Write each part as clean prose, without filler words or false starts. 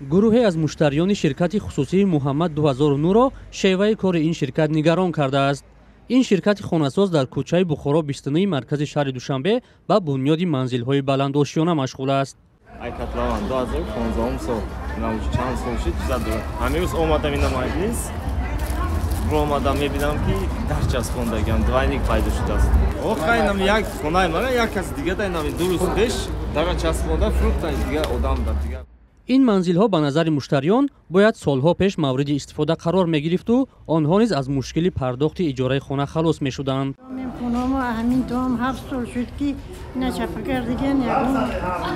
Гурӯҳе аз муштариёни ширкати хусусии «Муҳаммад 2009-ро шеваи кори ин ширкат нигарон кардааст. Ин ширкати хонасоз дар кӯчаи Бухоро 29, маркази шаҳри Душанбе, ба бунёди манзилҳои баландошёна машғул аст. Ай котлован 2015 сол, чанд сол шуд, чиза дорад. Ҳамин рӯз омадам ина маҷлис, омадам, мебинам, ки дар часпондагиам двойник пайдо шудааст. Охай, нам як хонаи мара як каси дига дай нами 2 рӯз пеш дара часпонда фурӯхтан дига одам дар дига. Ин манзилҳо, ба назари муштариён, бояд солҳо пеш мавриди истифода қарор мегирифту онҳо низ аз мушкили пардохти иҷораи хона халос мешуданд. Хонамо ҳамин дом 7 сол шуд, ки ина чапа кардаган, ягон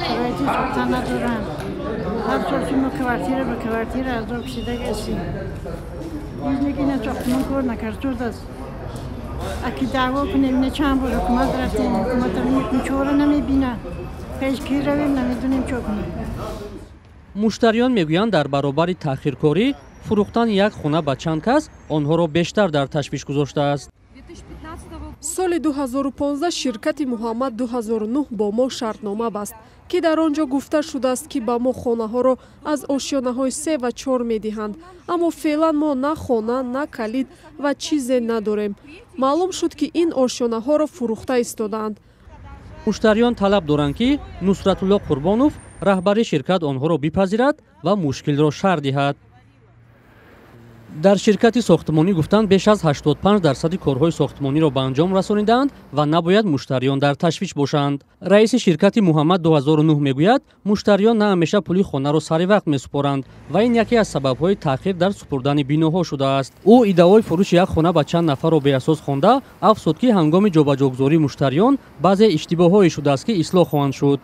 шароити сохта надоранд. 7 сол шуд, мо квартира ба квартира азоб кашида гаштем. Ина сохтмон кор накардааст. Аки даъво кунем, ина чанд бор ҳукумат рафтем, ҳукумат чора намебинад. Пеш ки равем, намедонем чо кунем. Муштариён мегӯянд, дар баробари таъхиркорӣ, фурӯхтани як хона ба чанд кас онҳоро бештар дар ташвиш гузоштааст. Соли 2015 ширкати «Муҳаммад 2009» бо мо шартнома баст, ки дар он ҷо гуфта шудааст, ки ба мо хонаҳоро аз ошёнаҳои се ва чор медиҳанд. Аммо феълан мо на хона, на калид ва чизе надорем. Маълум шуд, ки ин ошёнаҳоро фурӯхта истодаанд. Муштариён талаб доранд, ки Нусратулло Қурбонов, раҳбари ширкат, онҳоро бипазирад ва мушкилро шарҳ диҳад. Дар ширкати сохтмонӣ гуфтанд, беш аз 85 дарсади корҳои сохтмониро ба анҷом расонидаанд ва набояд муштариён дар ташвиш бошанд. Раиси ширкати «Муҳаммад 2009» мегӯяд, муштариён на ҳамеша пули хонаро сари вақт месупоранд ва ин яке аз сабабҳои таъхир дар супурдани биноҳо шудааст. Ӯ иддаои фурӯши як хона ба чанд нафарро беасос хонда, афзуд, ки ҳангоми ҷобаҷогузории муштариён баъзе иштибоҳҳое шудааст, ки ислоҳ хоҳанд шуд.